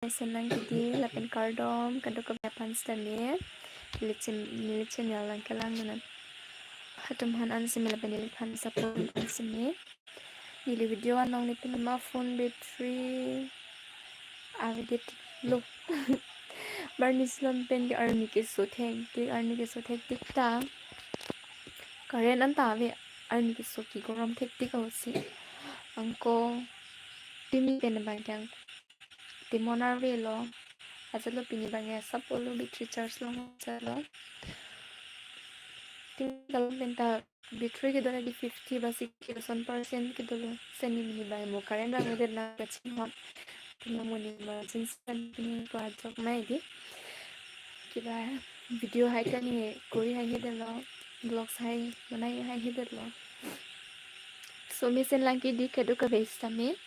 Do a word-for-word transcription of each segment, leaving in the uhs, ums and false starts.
mesen lang kidi lapen kardom kadokave aphan sitame. Neli chem-, neli channel lang kelang nang. Atum aphan an sitame lapen neliphan support aphan sitame. Neli video along neli pini ma phone battery avedet lo. Barnisi along pen ke arni keso thektik, arni keso thektik ta. Current anta ave, arni keso ke gorom thektik ahutsi. Anke timi pen abang ke temon arve lo. Ajat lo pini abang ke asap olo battery charge long ajat lo. Timi along pen ta battery kedo hedi fifty ba sixty percent kedo lo. Seni mini bai mo current abang avedet nang kachinghon. Tumi mo ne emergency pini ko ajok mai di. Kiba video hai ta ne kori haihedet lo. Vlogs hai banai haihedet lo. So mesen lang kidi kadokave sitame.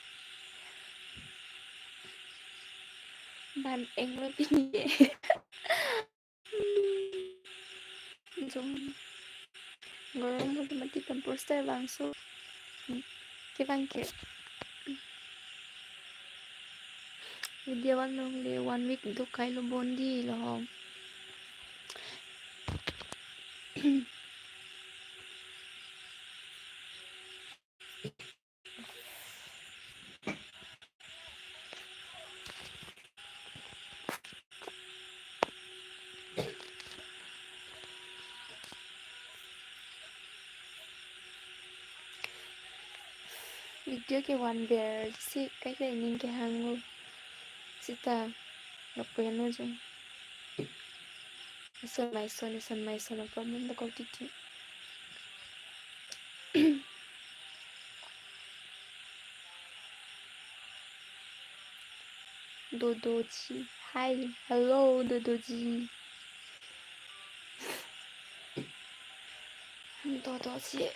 Ban eng lo pini ke. Jom. Gorom lo mati pempers ta vangso. Kevang ke. Video van longle one week do kai lo bondi lo hong. Video ke van ver si kai kai ning kehang lo. Sita lapu heno jong. Ison maison, ison maison a problem dokok titi. Dodoji. Hi. Hello, Dodoji. Dodoji.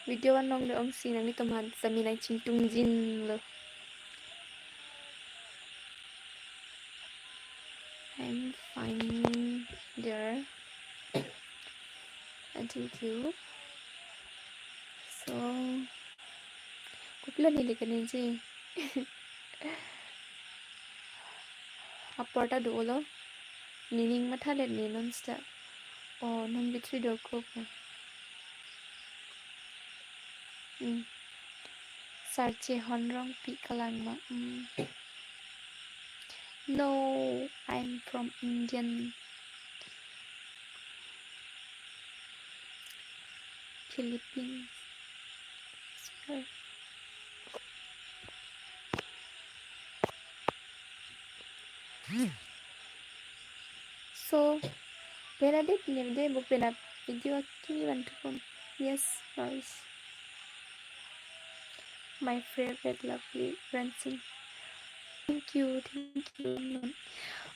Video van longle ong si nanglitum aphan sitame nang chingtungjin lo. I'm fine, dear. And thank you. So, kopilo neli kaningje. Apor ta do lo. Nening mathadet ne non sita. Oh, non battery dokok. Hmm. Sarche Honrongpi kalang ma. Hmm. No, I'm from Indian. Philippines. Sorry. So, penap det ne de bo penap video kimi bantu pon. Yes, Norris. My favorite lovely Ransin. Thank you, thank you.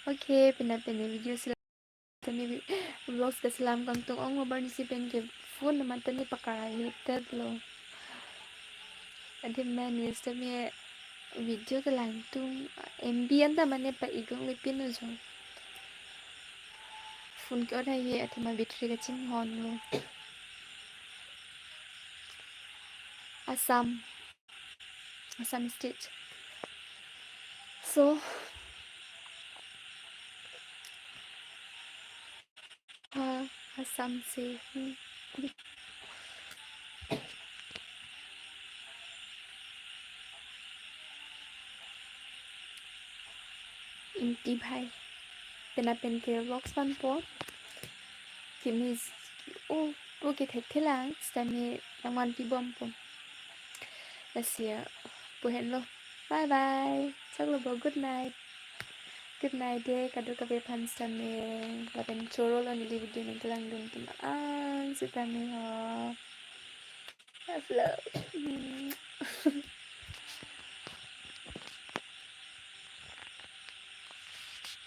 Okay, penap pen video sila tani vlogs ke selam kangtung ong, barnisi pen ke phone mantani pakar haihedet lo. Adi manis tame video ke langtung M B anta mane pa-ik longle pin ujo. Phone ke-ot haihe athema battery kachinghon lo. Assam. Assam State. So, हाँ, Assam से हूँ। Inti bhai. Penap pen ke vlogs vanpo. Kimi, oh, po ke thekthelang, sitame nangvanpi bompo. Lasi ya, pu henlo. Bye bye. Choklo bo, good night. Good night de, kadokave aphan sitame. Lapen choro lo neli video nangkelangdun atum an sitame ho. Love, love.